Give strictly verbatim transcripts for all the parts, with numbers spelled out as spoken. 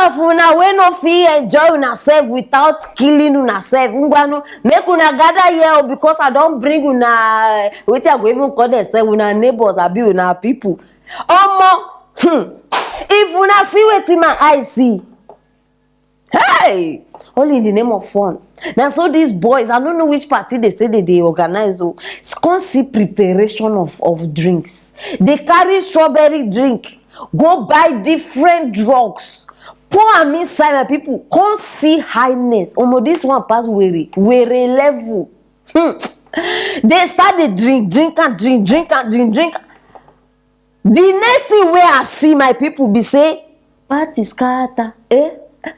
Of una wey no fit enjoy una sef without killing una sef, ngwanu, make una gather here o, because I don bring una, wetin I go even call dem sef, una neighbors abi una people. Omo, hmm, if una see wetin my eye see, hey, all in the name of fun. Na so these boys, I no know which party they say they dey organize o, come see preparation of of drinks. They carry strawberry drink, go buy different drugs, pour am inside, my people, come see highness. Omo, this one pass were, were level. Hmm. They start dey drink, drink and drink, drink and drink, drink. The next thing wey I see, my people, be say party scatter, eh?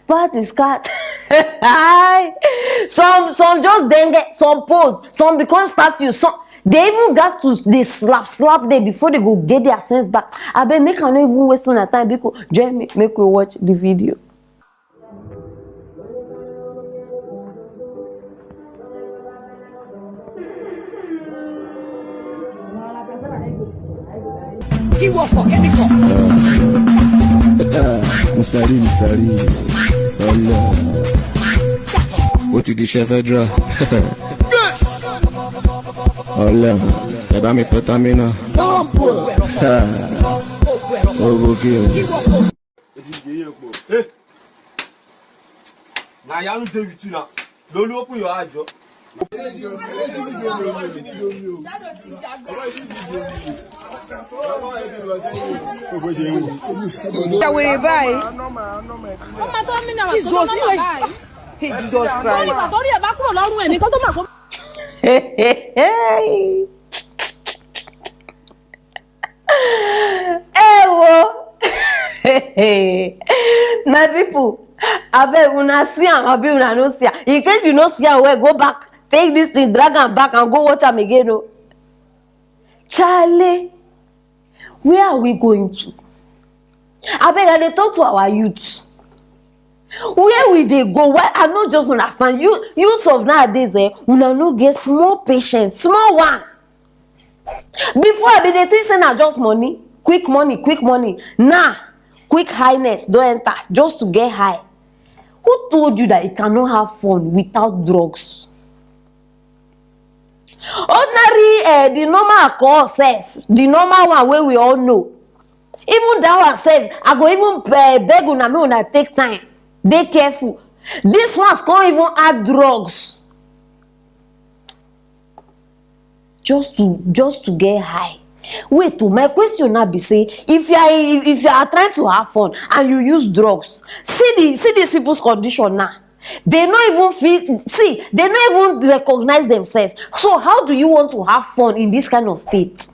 Party scatter. Hi. Some some just dengue, some pose, some become statue, some they even got to dey slap slap them before they go get their sense back. Abeg, make I no even waste una time, because join me, make we watch the video. He was for any for. Mister Lee, Mister Lee. Ọlọ́run. Ó ti di iṣẹ́ federal. Ọlọ́run. Ẹ bá mi pẹ́ támínà. Sample. Owó kí o. Na yanu dey with you now. Lolu, open your eyes, yo. Ìyàwó rẹ̀ báyìí. Ọmọ tó ń mí náà wà Jesus, tó ń mí náà báyìí. Hey, Jesus Christ. Ọmọ tó rí ẹ̀ bá kúrò lọ́rùn ẹ̀ ní kó tó máa kó. Hey, wo. My people, abeg, una see am abi una no see am? In case you no see am well, go back, take this thing, drag am back and go watch am again o. Chale, where are we going to? Abeg, I dey talk to our youth. Where we dey go? Why? I no just understand. You youths of nowadays, eh, una no get small patience, small one. Before, I bin dey think say na just money, quick money, quick money. Now, quick highness don enter just to get high. Who told you that you cannot have fun without drugs? Ordinary, eh, the normal alcohol sef, the normal one wey we all know. Even that one sef, I go even, eh, beg una, make una take time, dey careful. This ones come even add drugs. Just to just to get high. Wait o, my question now be say, if you are if you are trying to have fun and you use drugs, see the see these people's condition now. They no even feel, see, they no even recognize themselves. So how do you want to have fun in this kind of state?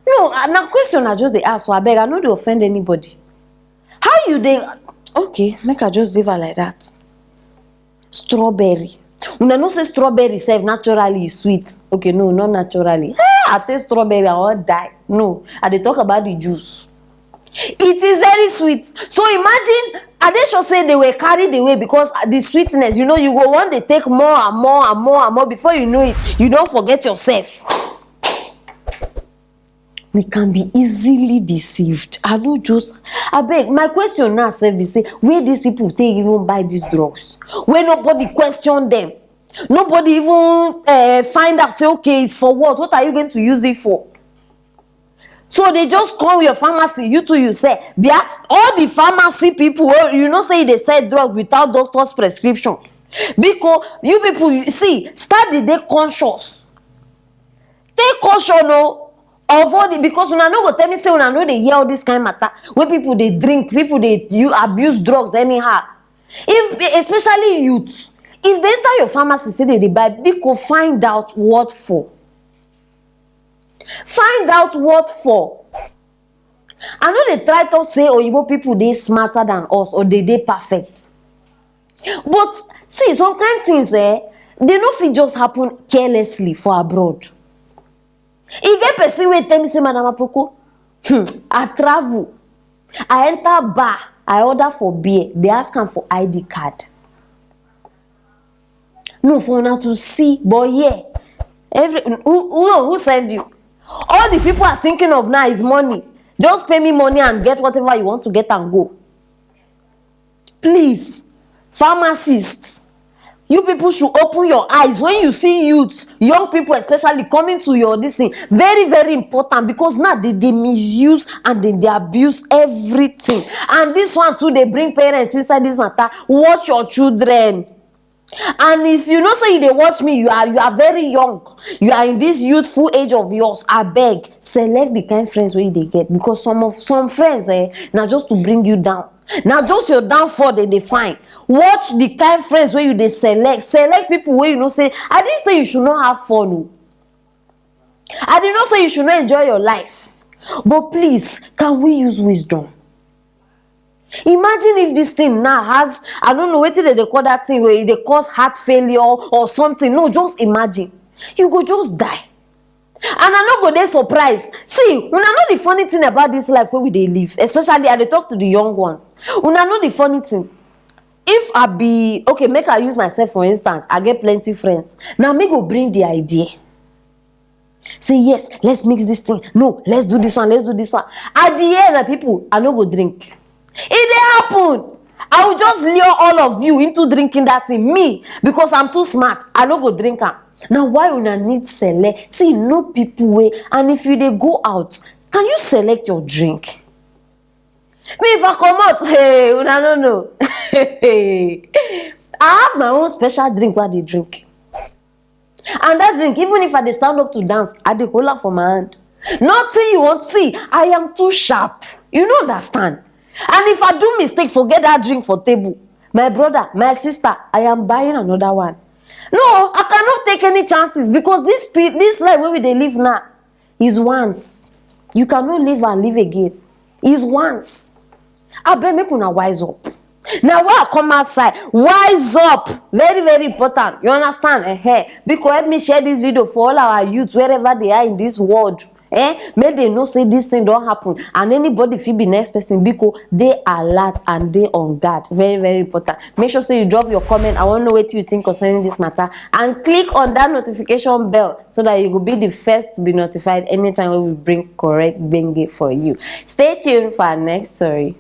No, uh, na question I just dey ask, so abeg, I no dey offend anybody. How you dey? Okay, make I just leave her like that. Strawberry. Una know say strawberry sef naturally is sweet. Okay, no, not naturally. Ah, I taste strawberry, I wan die. No, I dey talk about the juice. It is very sweet. So imagine, I dey sure say they were carried away because the sweetness, you know, you go wan dey take more and more and more and more. Before you know it, you don forget yourself. We can be easily deceived. I no just, abeg, my question now sef be say, where these people take even buy these drugs? Where nobody question them. Nobody even, eh, find out say, okay, it's for what? What are you going to use it for? So they just come your pharmacy, you too, you say, bia, all the pharmacy people, oh, you know say they sell drug without doctor's prescription. Because you people, you see, start the day conscious. Take caution o. Avoid it, because una no go tell me say una no dey hear all this kind matter wey people dey drink, people dey you abuse drugs anyhow. If, especially youth, if they enter your pharmacy say they dey buy, biko, find out what for. Find out what for. I no dey try talk say oyibo people dey smarter than us or they dey perfect. But see, some kind things, eh, they no fit just happen carelessly for abroad. E get person wey tell me say, Madam Aproko, hmm, I travel, I enter bar, I order for beer, they ask am for I D card. No, for una to see, but yeah, every who, who who send you? All the people are thinking of now is money. Just pay me money and get whatever you want to get and go. Please, pharmacists, you people should open your eyes when you see youth, young people especially, coming to your this thing. Very, very important, because now they, they misuse and they, they abuse everything. And this one too, they bring parents inside this matter. Watch your children. And if you know say you dey watch me, you are, you are very young, you are in this youthful age of yours, abeg, select the kind friends wey you dey get, because some of, some friends, eh, na just to bring you down. Na just your downfall dem dey find. Watch the kind friends wey you dey select. Select people wey you know say, I didn't say you should not have fun o. I did not say you should not enjoy your life. But please, can we use wisdom? Imagine if this thing now has, I don't know, wetin dem dey call that thing wey e dey cause heart failure or something. No, just imagine. You go just die. And I no go dey surprised. See, una know the funny thing about this life wey we dey live, especially I dey talk to the young ones. Una know the funny thing. If I be, okay, make I use myself for instance, I get plenty friends. Na me go bring the idea. Say, "Yes, let's mix this thing. No, let's do this one, let's do this one." At the end, na people, I no go drink. E dey happen. I will just lure all of you into drinking that thing. Me, because I'm too smart, I no go drink am. Na why una need select. See, know people wey, and if you dey go out, can you select your drink? Me, if I comot, hey, una no know. I have my own special drink wey I dey drink. And that drink, even if I dey stand up to dance, I dey hold am for my hand. Nothing you want to see, I am too sharp. You no understand. And if I do mistake, forget that drink for table. My brother, my sister, I am buying another one. No, I cannot take any chances, because this pe-, this life wey we dey live now is once. You cannot live and live again. Is once. Abeg, make una wise up. Na why I come outside. Wise up. Very, very important. You understand? Eh, eh. Biko, help me share this video for all our youth, wherever they are in this world. Eh? Make they know say this thing don happen. And anybody fit be next person. Biko, dey alert and dey on guard. Very, very important. Make sure say you drop your comment. I wan know wetin you think concerning this matter. And click on that notification bell so that you go be the first to be notified anytime wey we bring correct gbenge for you. Stay tuned for our next story.